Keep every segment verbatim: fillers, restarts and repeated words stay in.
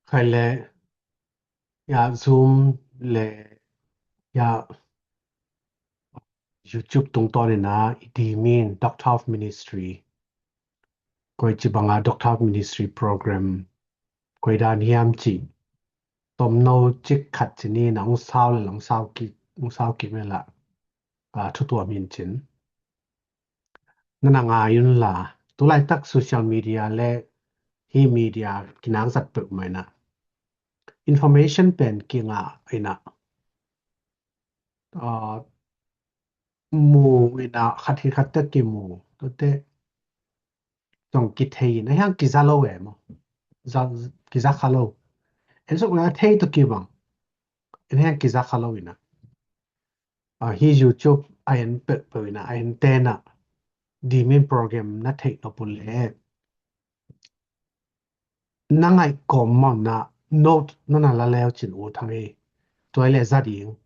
Khai le ya Zoom le ya YouTube tungtawn ina i Dimin Doctor of Ministry, koi ci banga Doctor of Ministry program koi dan hiam ci tomno cik khat ci ni na ung sau le ung sau ki ung sau ki mela a thutuam hin cin. Nana ngai un la, tulaitak social media le hi media kinang zat peuh mai na information pen kinga ina, uh, mu ina khat hi khat te kimu, tute tong kithei ina hiang kiza lo e mo. Za, kiza kha lo. En suk na thei to kibang. En hiang kiza kha lo ina. Uh, hi YouTube a en peuh peuh ina a en tena Dimin program na theih lo pun le na ngaih kawm mawh na note nana la leu cin u thang hi. Tuai le za ding.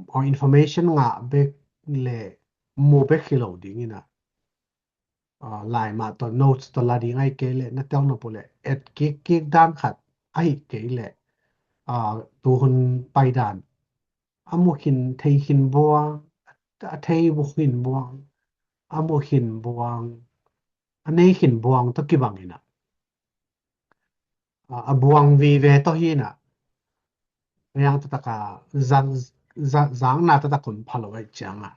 Or information ngah bek le mu bek hi lo ding ina. Uh, lai mah tawh notes tawh la ding ai kei le na tel na pu le et kik kik dan khat ahi kei le, uh, tuhun pai dan a mu khin thei khin buang, a thei bu khin buang, a mu khin buang, a nei khin buang tawh kibang ina. A, a buang vive tawh hi ina. Yang tataka zang, zang, zang na tatak kun phalo ai cianga.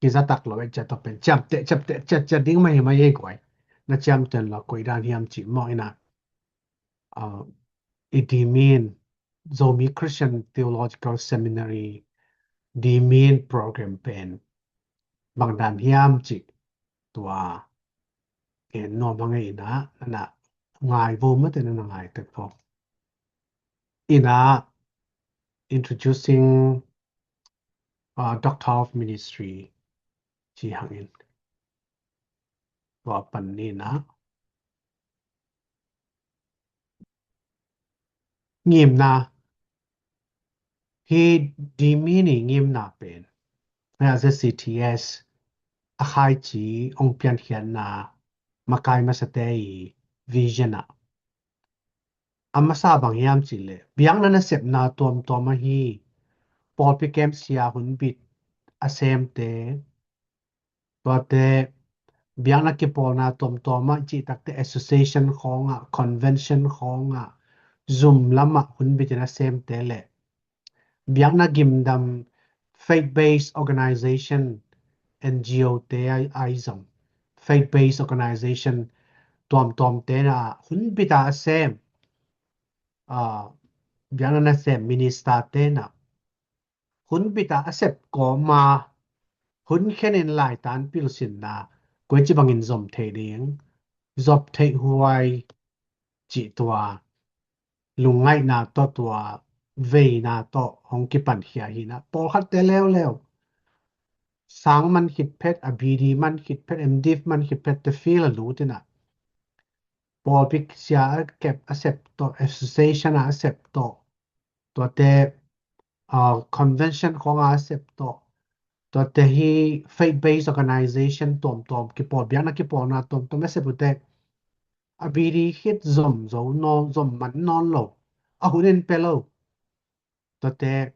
Kiza tak lo ai cia tawh pen ciam te, ciam te, cia, cia ding mai hi mai ei guai. Na ciam ten lo koi dan hiam ci mawh ina. Uh, i Dimin Zomi Christian Theological Seminary Dimin program pen bang dan hiam ci tua en nuam hang ina nana ngai vo mate nana ngai tek vo. Ina introducing, uh, Doctor of Ministry ci hangin tua pan ina ngimna hi Dimin i ngimna pen a Z C T S a khaici ong piankhiatna makai masate i vision a a masa bang hiam ci le biakna nasepna tuamtuam ahi pawlpi kem sia hunbit a semte, tuate biakna kipawlna tuamtuam a cih takte association khawngah convention khawngah zum lamah hunbitin a semte le biakna gimdam faith-based organization, N G O te ai zong faith-based organization tuamtuam tena hunbita a sem, uh, biakna nasem minister tena hunbita a sep kawma hun khenin laitan pilsinna koi ci bangin zom thei ding, zop theih huai cih tua lungngaihna tawh tua veina tawh hong kipankhia hina pawlkhatte leuleu sang man khit phet, a B D man khit phet, M Div man khit phet te field a lut ina pawlpi sia a kep a sep tawh, association a sep tawh, tuate, uh, convention khawng a sep tawh, tuate hi faith-based organization tuamtuam kipawl biakna kipawlna tuamtuam a sep ute a B D khit zom zo nawn, zom man nawn lo, a hun in pe lo, tuate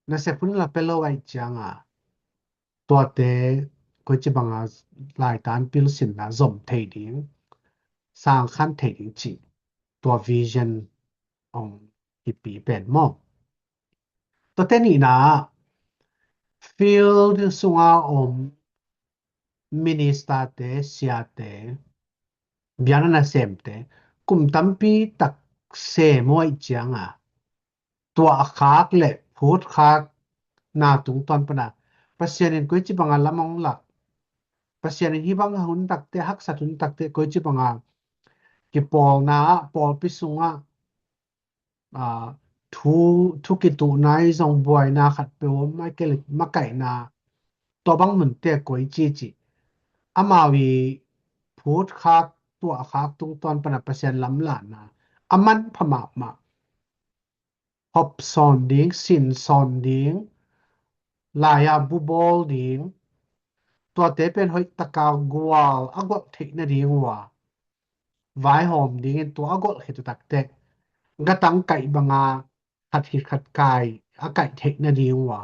nasep hun la pe lo ai cianga tuate koi ci banga laitan pilsinna zom thei ding, sang khan thei ding ci tua vision ong kipi pen maw. Tuate nihna field sunga om minister te, siate, biakna nasemte kum tampi tak sem huai cianga tua a khak le phut khak na tungtawn pana Pasian in koi ci banga lamang lak, Pasian in hi banga hun takte, haksat hun takte koi ci banga kipawlna ah, pawlpi sungah, a, thu, thu kituhna i zong buaina khat pe om ai kei le makaihna tua bang munte koi ci ci amau i phut khak tua a khak tungtawn pana Pasian lamlahna a manpha mahmah. Hop sawn ding, sin sawn ding, lai-a bubawl ding, tuate pen hoih taka gual a gualh theih nading uh a vaihawm dingin tua a golh khit uh takteh gatang kaih banga khat hit khat kai a kaih theih nading uh a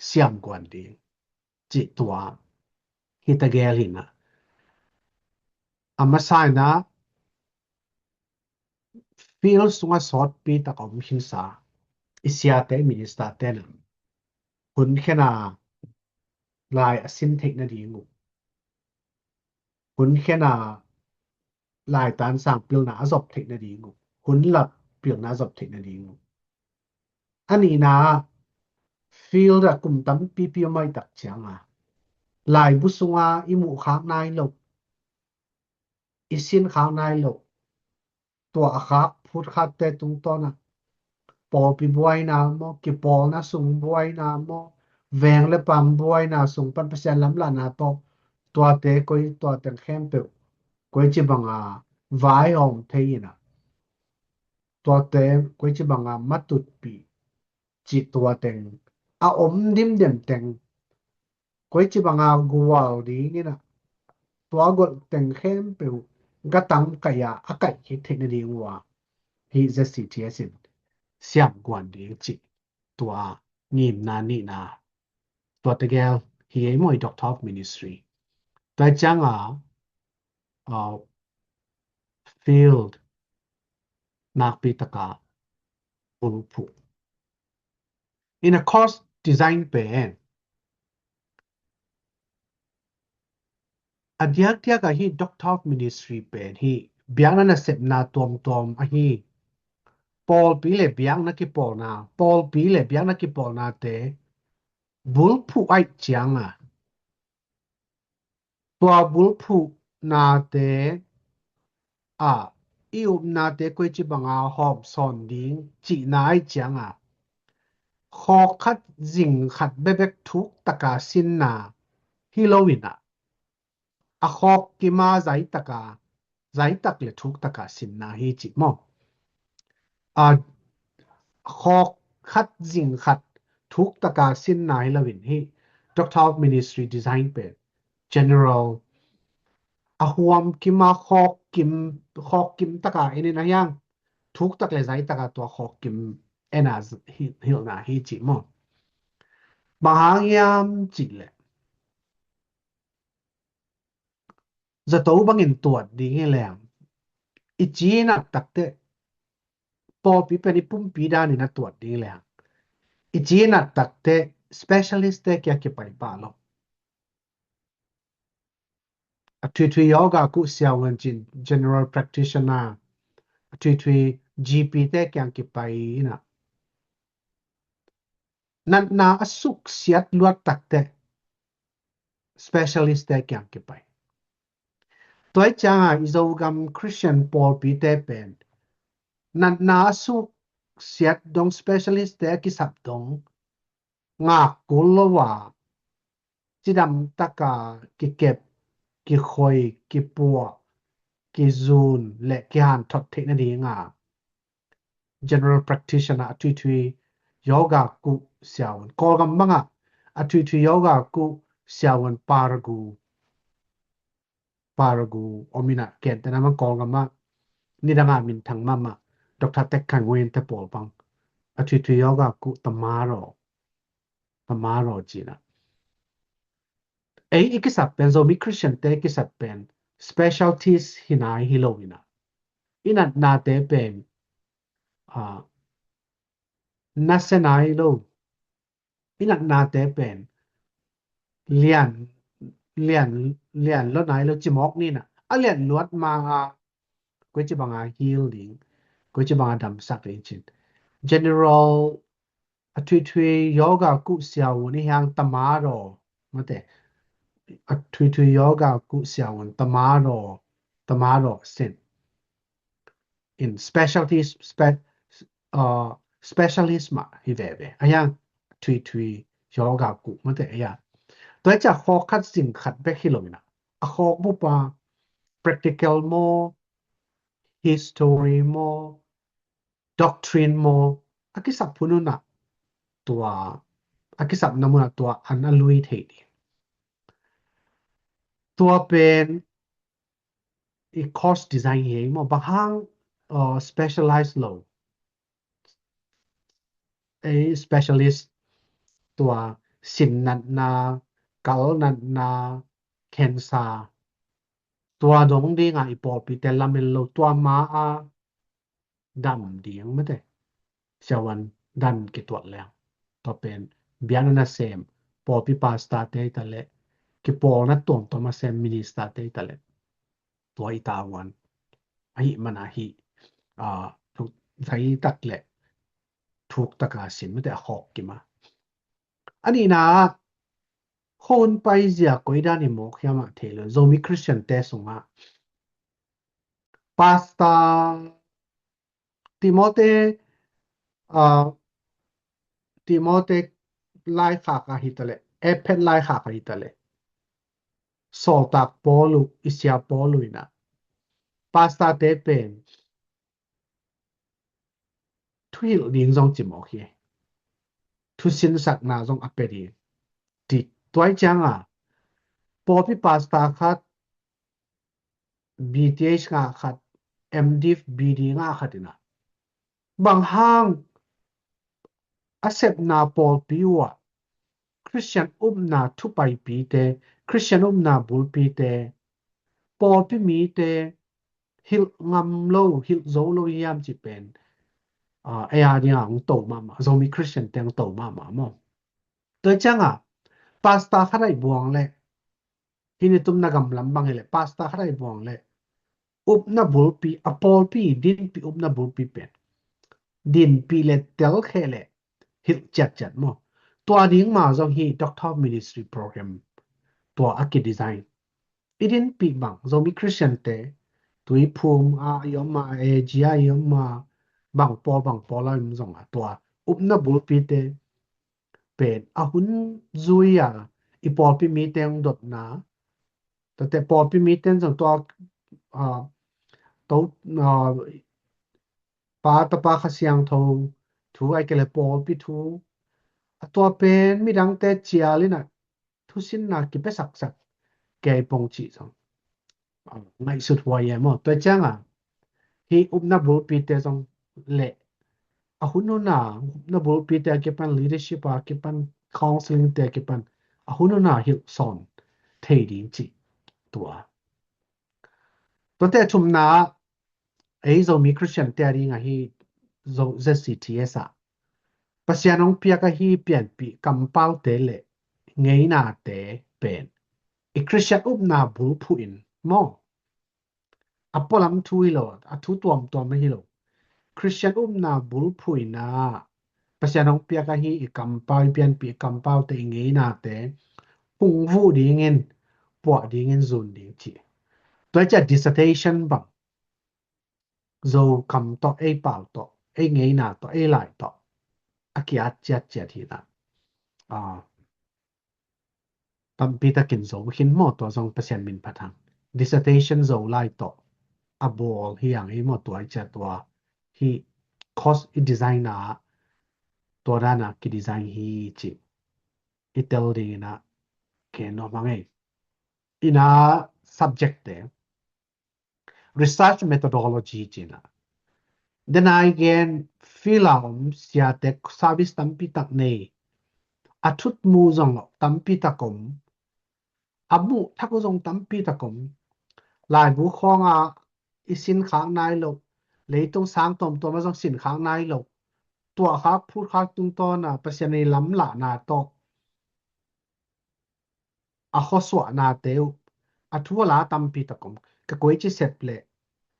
siam guan ding cih tua hi tegel hi na. A masa in ah field sungah sawtpi tak a om khinsa i siate, i ministerte in ah hun khen a lai a sin theih nading uh, hun khen a lai tansang pilna a zop theih nading uh, hun lap pilna a zop theih nading uh. A nihna, field ah kum tampipi om ahih tak ciang a laibu sunga i muh khak nai loh, i sin khak nai loh, tua a khak phut khatte tungtawn ah pawlpi buaina maw, kipawlna sung buaina maw, veng le paam buaina sung pan Pasian lamlahna tawh tuate koi, tua teng khempeuh koici banga vaihawm thei in ah, tuate koici banga matutpih cih tua teng a om dimdem teng koici banga gual dingin ah tua golh teng khempeuh gatang kaih a a kaih khit theih nading uh a hi Z C T S in siam guan ding cih tua ngimna nihna tua tegel hi ei maw, i Doctor of Ministry. Tua ciang a, uh, field nakpi taka bulphuh. In a course design pen a diakdiak ahi Doctor of Ministry pen hi biakna nasepna tuamtuam ahi pawlpi le biakna kipawlna, pawlpi le biakna kipawlnate bulphuh ahih ciang a tua bulphuhnate ah i upnate koici banga hawmsawn ding cihna ahih ciang a khawk khat zing khat bekbek thuk taka sinna hi lo in ah a khawk kim a zai taka, zai tak le thuk taka sinna hi cih maw. A khawk khat zing khat thuk taka sinna hi lo in hi Doctor of Ministry design pen general a huam kim a khawk kim, khawk kim taka en in a hiang thuk tak le zai taka tua khawk kim en a hilhna hi cih maw. Bang hang hiam cih leh zato bangin tuat ding hi leng i ci nat takteh pawlpi pen i pumpi danin a tuat ding hi leng i ci nat takteh specialist te kia kipai pah lo. A thuithui yoga kuh siavuan cin general practitioner, a thuithui G P te kiang kipai in ah natna a suksiat luat takteh specialist te kiang kipai. Tua hi cianga i Zogam Christian pawlpite pen natna a suksiat dong specialist te a kisap dong ngak kul lo a cidam taka kikep, kikhoi, kipuah, kizun le kihanthot theih nadinga general practitioner a thuithui yoga kuh siavuan, Kawlgam banga a thuithui yoga kuh siavuan paragu, paragu om in ah, kentena mang Kawlgam ah nidanga minthang mahmah Doctor Tek Khan Nguyen te pawl bang a thuithui yoga kuh tamaro, tamaro cina. Ei i kisap pen, Zomi Christian te kisap pen specialties hi nai hi lo in ah, i natnate pen ah, nasia nai lo, i natnate pen lian, lian, lian lo nai lo cimawk ni in ah, a lian luat ma a koici banga heal ding, koici banga damsak ding cin general a thuithui yoga kuh siavuan i hiang tamaro, mate, a thuithui yoga kuh siavuan tamaro, tamaro sin in specialty, spe, uh, specialist mah hi veve a hiang thuithui yoga kuh, mate, a hiang. Tua hi ciah khawk khat zing khat bek hi lo in ah, a khawk bup a practical maw, history maw, doctrine maw, a kisap hun un ah tua, a kisapna mun ah tua an a lui thei ding. Tua pen i course design hi ei maw, bang hang uh, specialize lo, ei specialist tua sin natna, kal natna, cancer, tua dong dinga i pawlpite lamen lo, tua ma a dam ding mate, siavuan dan kituat leng, tua pen biakna nasem, pawlpi pastor te hi ta leh, kipawlna tuamtuam a sem minister te hi ta leh, tua i tavuan ahi mana hi, a, thuk zai tak leh thuk taka sin mate, a khawk kima. A nihna ah, khawng paizia koi dan i mawk hiam ah thei lo, Zomi Christian te sungah pastor Timothy, uh, Timothy laikhak ahi ta leh, Ephet laikhak ahi ta leh, sawltak Paul uh, i sia Paul uh ina, pastor te pen thuhilh ding zong ci mawk hi. Thusinsakna zong a pia ding. Ti, tua hi cianga, pawlpi pastor khat, B T H ngah khat, M Div, B D ngah khat ina, bang hang a sepna pawlpi uh ah Christian upna thupaipite, Christian upna bulpite, pawlpi mite hilh ngam lo, hilh zo lo hiam ci pen, a, ei a dinga hong to mahmah, Zomi Christian te hong to mahmah maw. Tua cianga, pastor khat ahi buang leh, hih ni tumna gamlam bang hileh, pastor khat ahi buang leh, upna bulpi, a pawlpi dinpi upna bulpi pen dinpi le telkhe le hilh ciatciat maw. Tua ding ma zong hi Doctor of Ministry program tua a kidesign. I dinpi bang, Zomi Christian te, Tuiphum a i om a, A G a i om a, bang pawl, bang pawl a i om zong a, tua upna bulpite pen a hun zui a, i pawlpi mite hong dotna, tuate pawlpi mite zong tua, a, to, a, Pa, Tapa, Kha Siangtho thu, ai ke le pawlpi thu, a tua pen midangte cial ina thusinna kipia saksak kei pong cih zong, a, ngaihsut huai e maw. Tua cianga, hih upna bulpite zong le, a hun huna upna bulpite a kipan, leadership a kipan, counseling te a kipan, a hun huna hilh sawn thei ding cih tua. Tuate thumna, ei Zomi Christian te a ding ahi, Zo-, Z C T S ah Pasian hong piak ahi pianpih kampaute le ngeinate pen i Christian upna bulphuh in maw. A pualam thu hi lo, a thu tuamtuam hi lo. Christian upna bulphuh in a, Pasian hong piak ahi i kampau, i pianpih kampaute, i ngeinate phungvuh dingin, puah dingin, zun ding ci. Tua ciah dissertation bang, Zo kam tawh, ei pau tawh, ei ngeina tawh, ei lai tawh a ki-at ciatciat hi na. A, tampi takin zo khin maw, tua zong Pasian min phat hang. Dissertation Zo lai tawh a bawl hi hang hi maw, tua i ciah tua hi course i design a, tua dana ki-design hi ci i tel dingin a, ke nuam hang ei. Ina subject te, research methodology cina. Denai gen field a om siate service tampi tak nei. A thut mu zong tampi tak om. A muh thak uh zong tampi tak om. Laibu khawnga i sin khak nai lo. Leitung sang tuamtuam a zong sin khak nai lo. Tuah khak phut khak tungtawna Pasian i lamlahna tawh a khuasuahnate uh, a thu a la tampi tak om. Ka koici sep leh,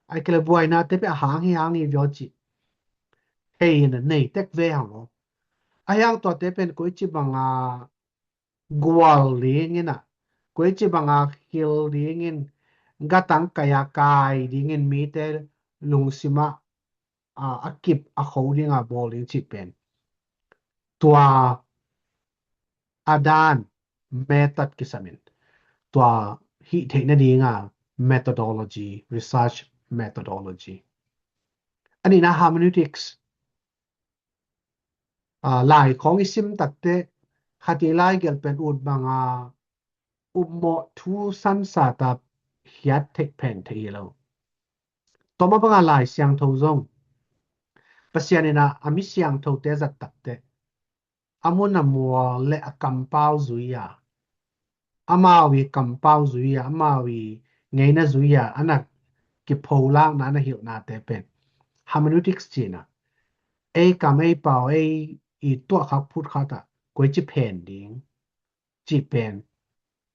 ai ke le buainate pia a hang hi hang hi vio ci. Hei na nei tek ve hang aw. A hiang tuate pen koici banga gual dingin a, koici banga khil dingin, gatang kai a kai dingin mite lungsima a, a kip a kho dinga bawl ding cih pen tua a dan method kisamin tua hih theihna dinga methodology, research methodology. A nihna hermeneutics, a, lai khawng i sim takte khati lai gelh pen ut banga upmawh thu sansata hiat theih phen theih hi lo. Tua mah banga Lai Siangtho zong Pasian in a, a mi siangthote zat takteh a mun a mual le a kampau zui a, amau i kampau zui a, amau i ngeina zui a, a na kipholakna, a na hilhnate pen hermeneutics cihna, ei kam ei pau ei i tuahkhak phutkhat ah koici phen ding cih pen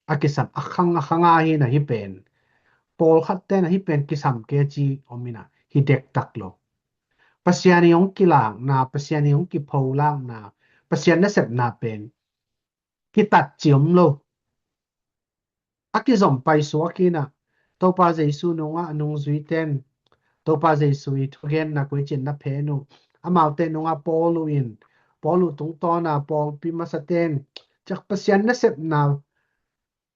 a kisam, a khang a khanga hi na hi pen, pawlkhatte na hi pen kisam kei ci om ina hi dektak lo. Pasian i hong kilakna, Pasian i hong kipholakna, Pasian nasepna pen kitat ci om lo. A kizom paisuak ina Topa Jesu nungah a nungzuiten Topa Jesu i thugenna koici in na phen uh, amaute nungah Paul uh in, Paul uh tungtawna pawlpi masaten ciak Pasian nasepna,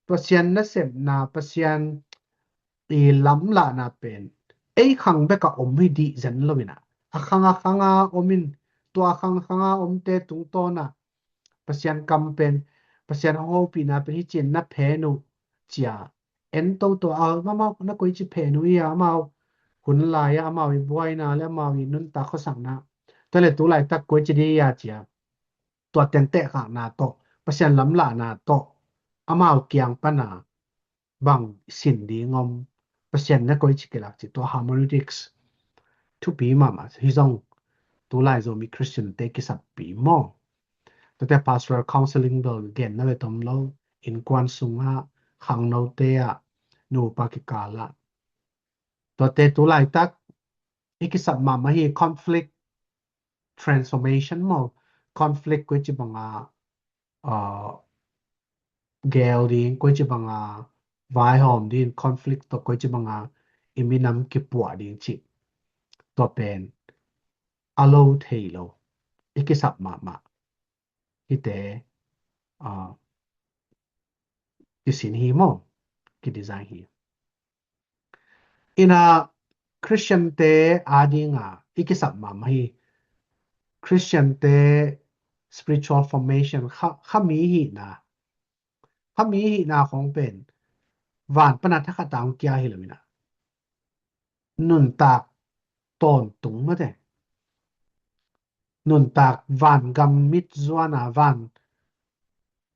Pasian nasepna, Pasian i lamlahna pen ei khang bek a om hi dih zen lo ina, a khang a khanga om in, tua a khang a khanga omte tungtawna Pasian kam pen, Pasian hong hopihna pen hi ci in na phen uh cia en toto a, amau na koici phen uh ia, amau hun lai a amau i buaina le amau i nuntak khuasakna, tua le tu laitak koici dih ia cia, tua tenteh khakna tawh, Pasian lamlahna tawh amau kiang pana bang sin ding om, Pasian na koici kilak ci, tua hermeneutics thupi mahmah hi zong, tulai Zomi Christian te kisappi maw? Tuate pastoral counseling bel genna ve tom lo, innkuan sungah, khangnote ah, nupa kikal ah, tuate tulaitak i kisap mahmah hi. Conflict transformation maw, conflict koici banga uh, gel ding, koici banga vaihawm ding, conflict tawh koici banga i minam kipuah ding cih, tua pen a lo thei lo, i kisap mahmah hite uh, kisin hi maw, kidesign hi. Ina Christian te adinga i kisap mahmah hi. Christian te spiritual formation kha, kha mi hihna, kha mi hihna khong pen van pana thakhat a hong kia hi lo ina, nuntak tawntung mate, nuntak van gam mit zuana van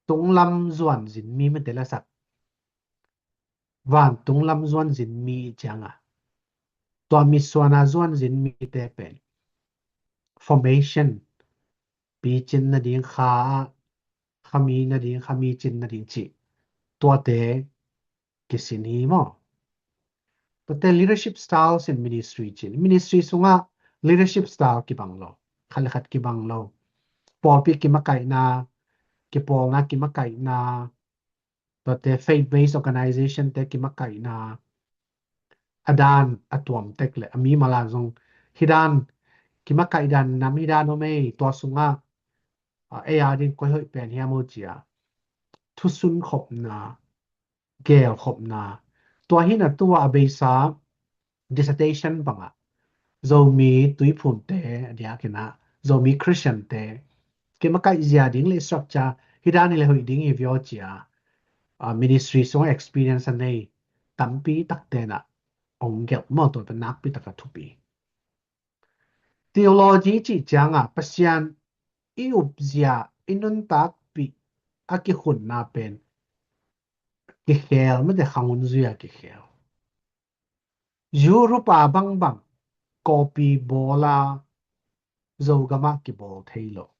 tunglam zuan zin mi mate lasak. Van tunglam zuan zin mi cianga, tua mitsuana zuan zin mite pen formation, picin nading kha, kha mi nading, kha mi cin nading cih, tuate kisin hi maw? Tuate leadership style sin ministry cin, ministry sungah leadership style kibang lo, khat le khat kibang lo. Pawlpi kimakaihna, kipawlna kimakaihna, tuate faith-based organization te kimakaihna, a dan a tuam tek le a mi mala zong hi dan, kimakaih dan nam hi dan om ei, tua sungah a, ei ading koi hoih pen hiam o cia, thusun khopna, gel khopna, tua hi na tua a beisa dissertation banga Zomi tuiphumte a diakina, Zomi Christian te kimakaih zia ding le structure hi dan hi le hoih ding hi vio cia, a, ministry sung experience a nei tampi takte na ong gelh maw, tua pen nakpi taka thupi. Theology cih cianga Pasian i upzia, i nuntakpih a kikhunna pen kikhel mate, khangun zuia kikhel. Europe a bangbang copy bawla Zogama kibawl thei lo.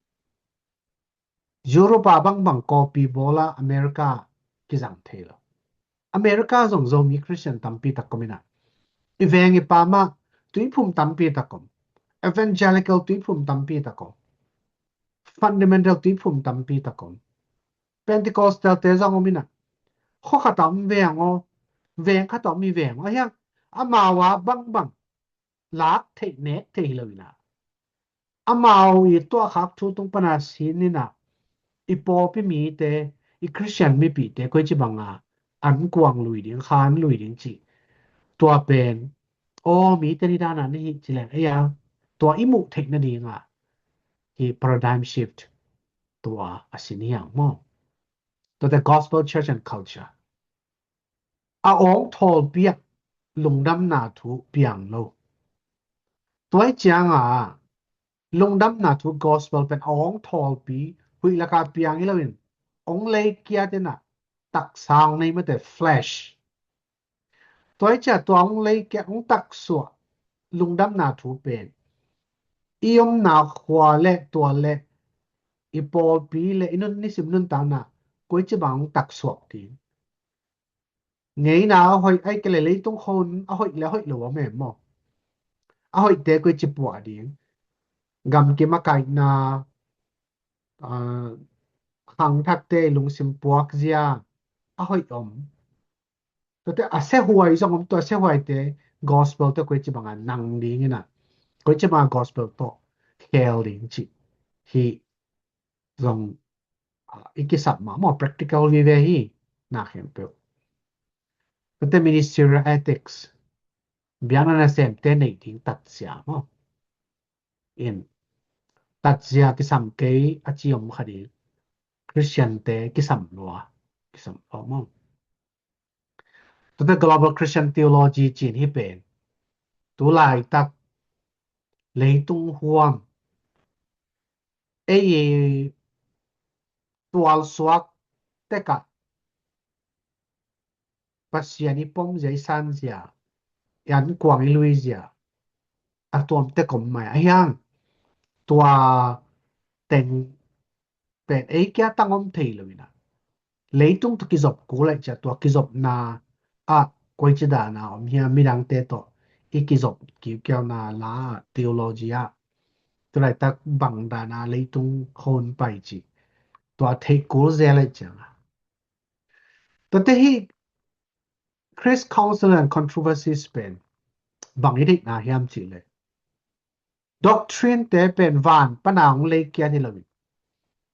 Europe a bangbang copy bawla America kizang thei lo. America zong Zomi Christian tampi tak om ina, i veng i pama tuiphum tampi tak om, evangelical tuiphum tampi tak om, fundamental tuiphum tampi tak om, Pentecostal te zong om ina, khuakhat a om veng aw, veng khat a om i veng aw, a hiang amau a bangbang lak theih nek thei hi lo ina, amau i tuahkhak thu tung pana sin ina, i pawlpi mite, i Christian mipite koici banga an kuang lui ding, khan lui ding cih, tua pen aw, mite ni dana ni hi ci leng ei a, tua i muh theih nadinga hi paradigm shift tua a sin hiang maw? Tuate gospel church and culture a awng thawlpiak lungdamna thu piang lo. Tua hi cianga lungdamna thu gospel pen a hong thawlpi, huih laka piang hi loin hong leikiat inah taksa hong nei mate, flesh. Tua hi cia tua hong leikiat, hong taksuah lungdamna thu pen i omna khua le tua le i pawlpi le i nun nisim nuntakna koici bang hong taksuak ding. Ngeina a hoih ai kele leitung khon a hoih le a hoih lo a mem maw? A hoihte koici puah ding. Gamkim a kaihna, ah, khangthakte lungsim puakzia a hoih om. Tuate a sehuai zong om, tua sehuaite gospel te koici banga nang ding ina, koici banga gospel tawh khel ding ci hi zong, ah, i kisap mah maw, practical vive hi na khempeuh. Tuate ministerial ethics, biakna nasemte nei ding tatzia maw? In tatzia kisam kei a ci om kha ding. Christian te kisam lua, kisam lua maw? Tuate global Christian theology cin hi pen tu laitak leitung huam ei tualsuak tekah Pasian i pomzia, i sanzia, i ankuang i luizia a tuamte kom mai a hiang tua teng pen ei kia tang om thei lo ina leitung tu kizop kul ai cia tua kizopna a koici dana om hia midangte tawh i kizop kiukiauna la theology a tu laitak bang dana leitung hon pai ci tua theih kul zel ai cianga. Tuate hi Chris Council and Controversies pen bang i deihna hiam cih le doctrine te pen van pana hong leikiat hi loin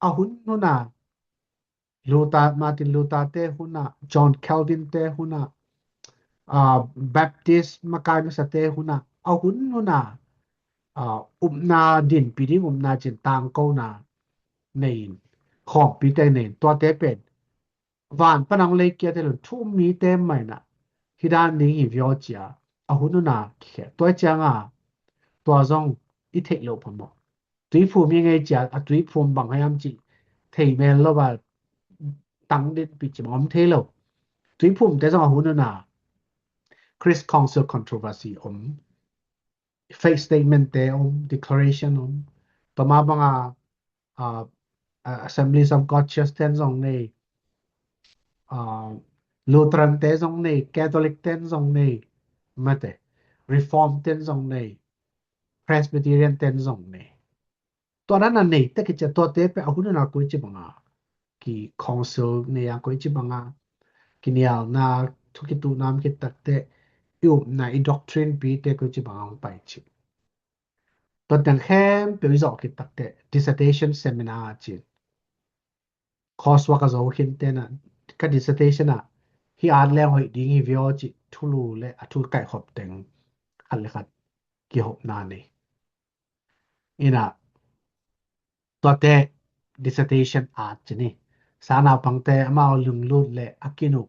a hun huna Luther, Martin Luther te huna, John Calvin te huna, ah, Baptist makai masa te huna a hun huna, ah, upna dinpi ding upna cin tangkona neiin khawmpite neiin tuate pen van pana hong leikiat hi loin thu um mite maina hi dan ding hi vio cia a hun huna kikhel tua cianga tua zong i theih loh phamawh. Tuiphum hi ngei cia a tuiphum bang hiam cih thei mel lo a tang dinpi ci bang om thei lo. Tuiphumte zong a hun huna Chris Council controversy om, faith statement te om, declaration om, tua ma banga, ah, ah, Assemblies of God Church ten zong nei, ah, Lutheran te zong nei, Catholic ten zong nei, mate, Reform ten zong nei, Presbyterian ten zong nei. Tua dan a nei te kicia tuate pe a hun huna koici banga ki council nei a koici banga kinialna thu kituhna om kitakte i upna i doctrine pite koici banga hong pai ci. Tua teng khempeuh i zawh kitakte dissertation seminar cin coursework a zo khin tena ka dissertation ah hi at leng hoih ding hi vio ci thulu le a thu kaihkhop teng khat le khat kihopna nei. Ina tuate dissertation at cini sanaupangte amau lunglut le a kinuk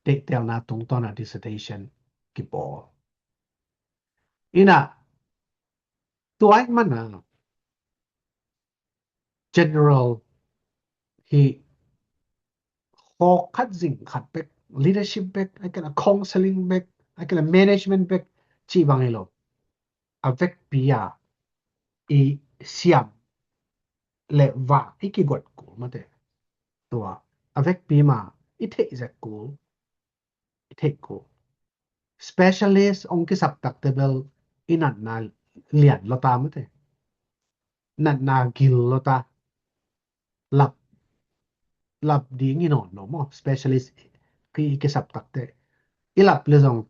teihtelna tungtawna dissertation kipawl. Ina tua ih mana general hi khawk khat zing khat bek, leadership bek, a kena counseling bek, a kena management bek ci bang hi lo. A vekpi a i siam le va i kigot kul mate. Tua a vekpi ma i theih zek kul, i theih kul. Specialist ong kisap takte bel i natna lian lota mate. Natna gil lota. Lap, lap ding i nawn lo maw? Specialist i kisap takte i lap le zong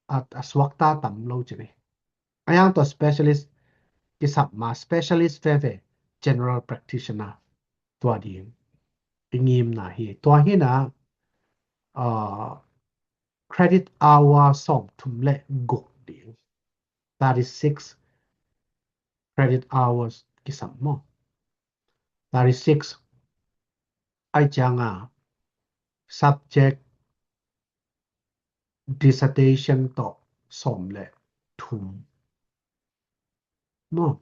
a, a suakta tam lo cini. A yang tua specialist kisap ma specialist veve general practitioner tua ding i ngimna hi. Tua hina, uh, credit hour sawm thum le guk ding, thirty six credit hours kisam maw? Thirty six ai cianga subject dissertation tawh sawm le thum. Maw,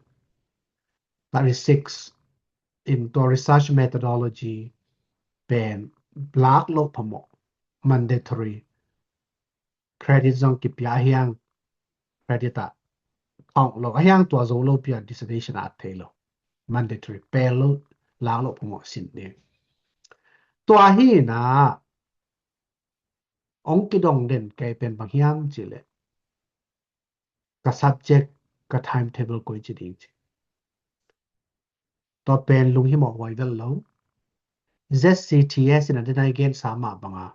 thirty six in tua research methodology pen lak loh phamawh, mandatory. Credit zong kipia hiang, credit ah count lo a hiang, tua zo lo pia dissertation a thei lo. Mandatory, pel lo, lak loh phamawh sin ding. Tua hi na, ong kidong den kei pen bang hiam cih leh ka subject, ka timetable koi ci ding ci. Tua pen lunghimawh huai vel lo. Z C T S in a den a i gensa mah banga,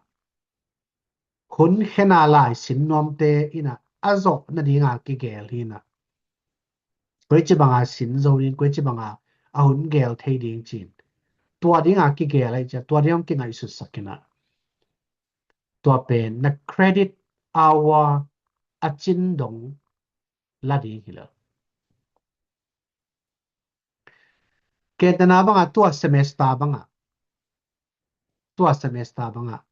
hun khena lai sin nuamte in a, a zawh nadinga kigel hi na. Koi ci banga sin zo ding, koi ci banga a hun gel thei ding cin, tua dinga kigel ahi cia, tua ding hong kingaihsutsak in a, tua pen na credit hour a cin dong la ding hi lo. Kentena banga tua semester banga, tua semester banga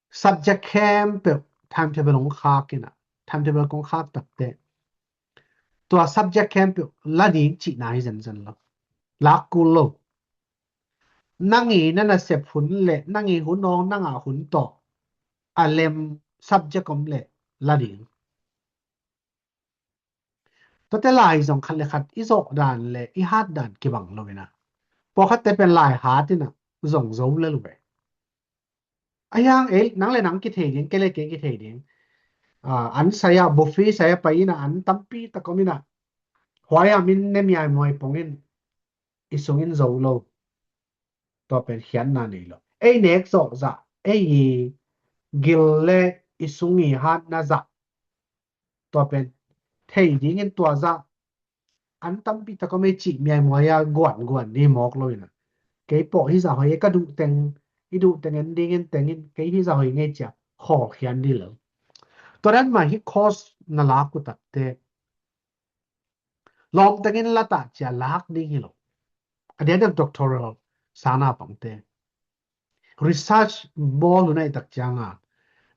subject khempeuh timetable hong khak in a, timetable kong khak takte tua subject khempeuh la ding cihna hi zenzen lo. Lak kul lo. Nang i na nasep hun le nang i hun awng nang a hun tawh a lem subject om le la ding. Tuate lai zong khat le khat i zawh dan le i hat dan kibang lo in a, pawlkhatte pen lai hat in a zong zo le lu ve. A hiang ei nang le nang kithei ding, kei le kei kithei ding. Ah, an sai a, buffet sai a pai in a, an tampi tak om in a, huai a min ne miaimuai pong in i sung in zo lo. Tua pen khiatna nei lo. Ei nek zawh zah, ei i gil le i sung i hatna zah, tua pen thei dingin tua zah an tampi tak om ei cih miaimuai a guan guan ni mawk lo in a, kei pawh hi zah hoi ei ka duh teng, i duh teng en dingin tengin kei hi zah hoi ngei cia khawlkhian ni lo. Tua dan mah hi course na lak uh takte lawm tengin la tah cia lak ding hi lo. A diakdiak doctoral sang a pangte research bawl uh na i tak cianga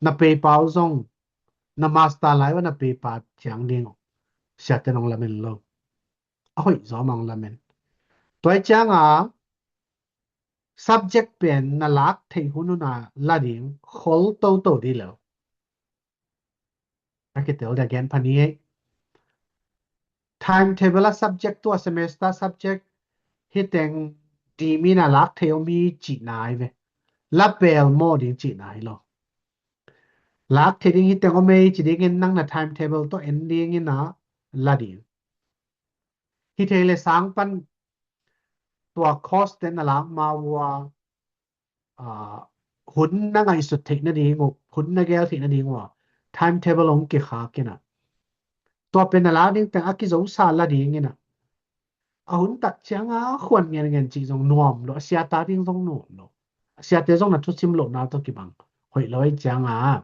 na paper uh zong na master lai uh na paper ciang ding uh siate nong lamen lo. A hoih zaw mang lamen. Tua i cianga subject pen na lak theih hun uh na la ding khol toto di lo. A kitel dia gen pha ni ei. Timetable a subject tua semester subject hi teng di mi na lak thei om hi cih nai ve. La pel maw ding cih nai lo. Lak thei ding hi teng om ei ci dingin nang na timetable tawh en dingin a la ding. Hi thei le sang pan tua course te na lak ma ua, ah, hun na ngaihsut theih nading uh, hun na gel theih nading uh a timetable hong kikhak in a, tua pen na lak ding teng a kizosa la ding in a, a hun tak cianga khuan ngen ngen cih zong nuam lo, a siata ding zong nuam lo. A siate zong na thusim lohna tawh kibang hoih lo ei cianga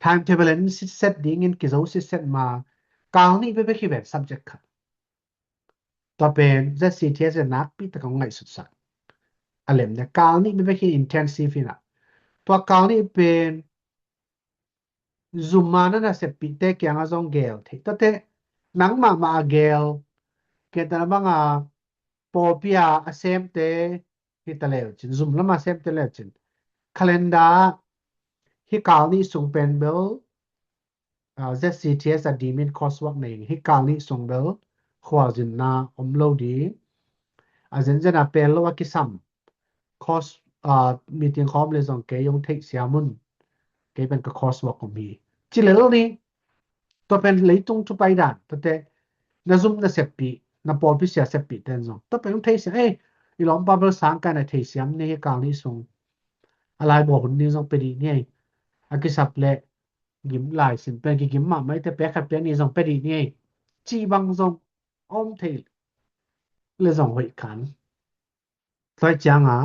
timetable en sitset dingin kizo sitset ma kal nih bekbek hi ven subject khat. Tua pen Z C T S in nakpi tak hong ngaihsutsak. A lem ne kal nih bekbek hi intensive in a, tua kal nih pen zum a na naseppihte kianga zong gel thei. Tuate nang mahmah a gel, kentena banga pawlpi a a semte hi ta leu cin, zum lama semte leu cin, calendar hi kal nih sung pen bel, ah, Z C T S a dimin coursework nei hi kal nih sung bel khualzinna om lo ding. A zenzen a pel lo a kisam course, ah, meeting khawm le zong kei hong theih siam un. Kei pen ka coursework om hi ci lel ni. Tua pen leitung thu pai dan, tuate na zum na seppih, na pawlpi sia seppih ten zong tua pen hong thei siam, ei, i lawmpa bel sang kai na thei siam ni hi kal nih sung. A laibuak hun ni zong pe dih ni ei. A kisap le gim lai sin pen kigim mahmah i te pek khat pek ni zong pe dih ni ei. Ci bang zong om thei le zong hoih kan. Tua i cianga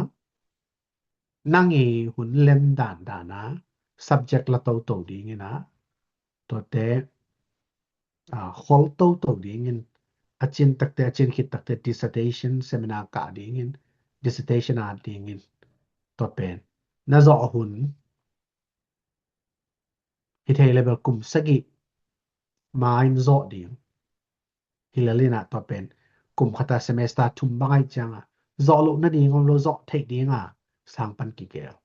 nang i hun lem dandan a subject la toto dingin a, tuate, ah, khol toto dingin, a cin takte, a cin khit takte dissertation seminar kah dingin, dissertation at dingin, tua pen na zawh hun hi thei le bel kum sagih ma in zawh ding. Hi lel in ah tua pen kum khat a semester thum bang ahih ciangin zawh loh nading om lo, zawh theih ding a sang pan kigel.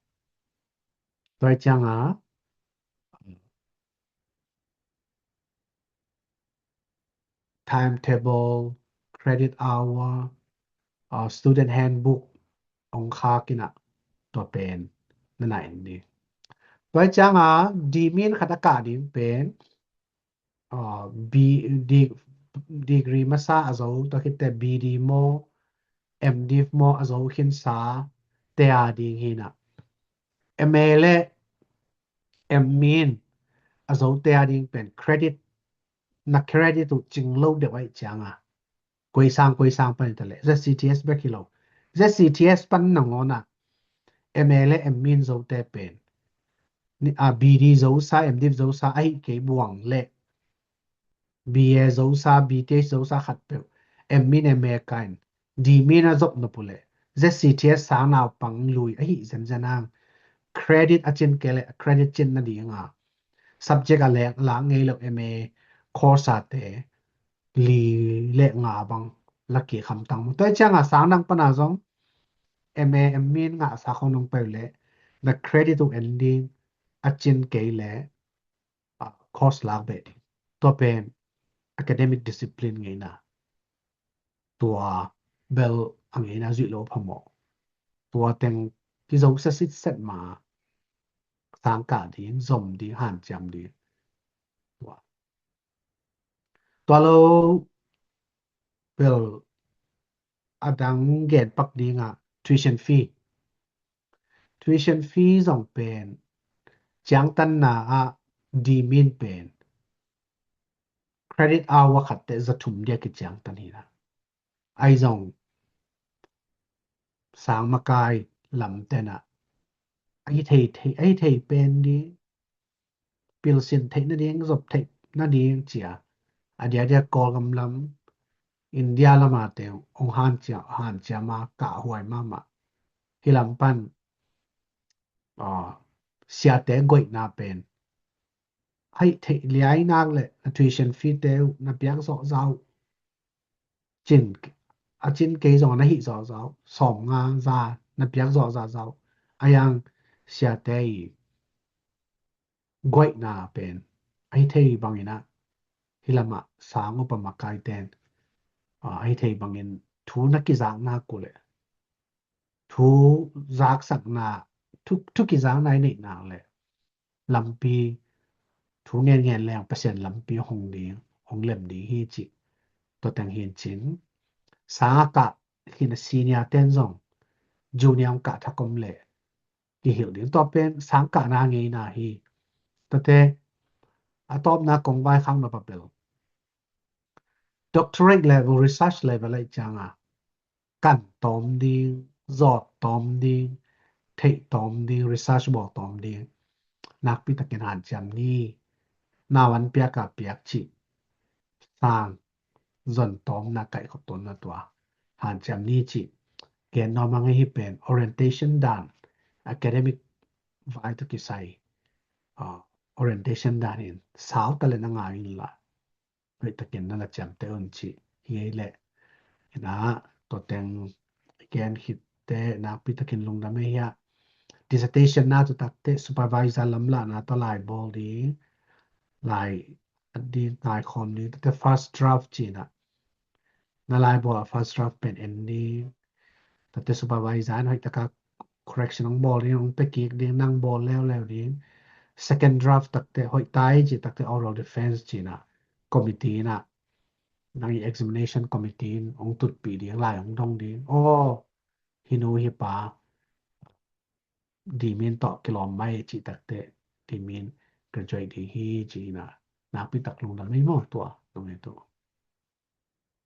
Tua ahih ciangin timetable, credit hour, uh, student handbook hong khak in ah tua pen na na en ding. Tua ahih ciangin D min khat a kah ding pen uh, B, D, degree masa a zo, tua khit teh B D maw, M Div maw a zo khinsa te a ding hi in ah, M A le M Min a zo te a ding pen credit, na credit uh cing lo deuh ahih ciangin koi sang koi sang pan hi ta leh, Z C T S bek hi lo, Z C T S pan nangawn ah M A le M Min zo te pen, ni, a, B D zo sa, M Div zo sa ahih kei buang leh, B A zo sa, B Th zo sa khat peuh, M Min M A kah in, D Min a zop nop uh leh, Z C T S sang naupang lui ahi zenzen hang, credit a cin kei leh, credit cin nading a subject a lek lak ngei lo M A course a te li le nga bang la kik hamtang maw. Tua ahih ciangin sang dang pan a zong M A, M Min ngahsa khong nong peuh leh, na credit uh en ding, a cin kei leh, ah, course lak beh ding. Tua pen academic discipline ngeina. Tua bel a ngeina zuih lo phamawh. Tua teng kizo sitset ma, sang kah ding, zom ding, hanciam ding. Tua, tua lo bel a dang gen pak ding ah tuition fee. Tuition fee zong pen ciangtanna ah D Min pen credit hour khat teh za thum dia kiciangtan hi in ah, ahi zong sang makai lam ten ah ahi thei, thei, ahi thei pen ding, pilsin theih nading, zop theih nading ci a, a diakdiak Kawlgam lam, India lam a te hong hanciam, hanciam a kahhuai mahmah. Hih lam pan, ah, siate goihna pen, ahi thei liai nak leh na tuition fee te uh na piak zawhzah uh, cin, a cin kei zong na hih zawhzah uh, sawmnga za na piak zawhzah zah uh, a yang siate i goihna pen ahi thei bangin ah, hih lam ah sang upa makai ten, ah, ahi thei bangin thu na kizak nak uh leh, thu zaksakna, thu, thu kizakna i neih nak leh, lampi, thu ngen ngen leng Pasian lampi hong ding, hong lem ding hi cih, tua teng hi in cin, sang a kah hi in ah senior ten zong junior hong kah thak om leh kihilh ding. Tua pen sang kahna ngeina hi. Tuate a tawpna kong vaikhak nop a bel, doctorate level, research level ahih ciangin kan tawm ding, zawt tawm ding, theih tawm ding, research bawl tawm ding, nakpi takin hanciam ni. Nau an piak a piak cih sang zon tawmna, kaihkhop tawmna tua hanciam ni cih gen nuam ing. Hih pen orientation dan, academic vai tawh kisai, ah, orientation dan in sau ta leh na ngai un la, hoih takin na na ciamteh un cih hi ei leh. Hi in ah, tua teng i gen khit teh nakpi takin lungdam ei. Hih ah dissertation na tu tak teh supervisor lamlahna tawh lai bawl ding, lai at ding, taikhawm ding, tuate first draft ci in ah, na lai bawl a first draft pen en ding, tuate supervisor in hoih taka correction hong bawl ding, hong pia kik ding, nang bawl leuleu ding. Second draft tak teh hoih ta ei cih tak teh oral defense ci in ah, committee in ah, nang i examination committee in hong tutpih ding, lai hong dong ding. Aw, hih nu hih pa D Min tawh kilawm mai cih tak teh D Min graduate ding hi ci in ah, nakpi tak lungdam ei maw tua, tua, tua.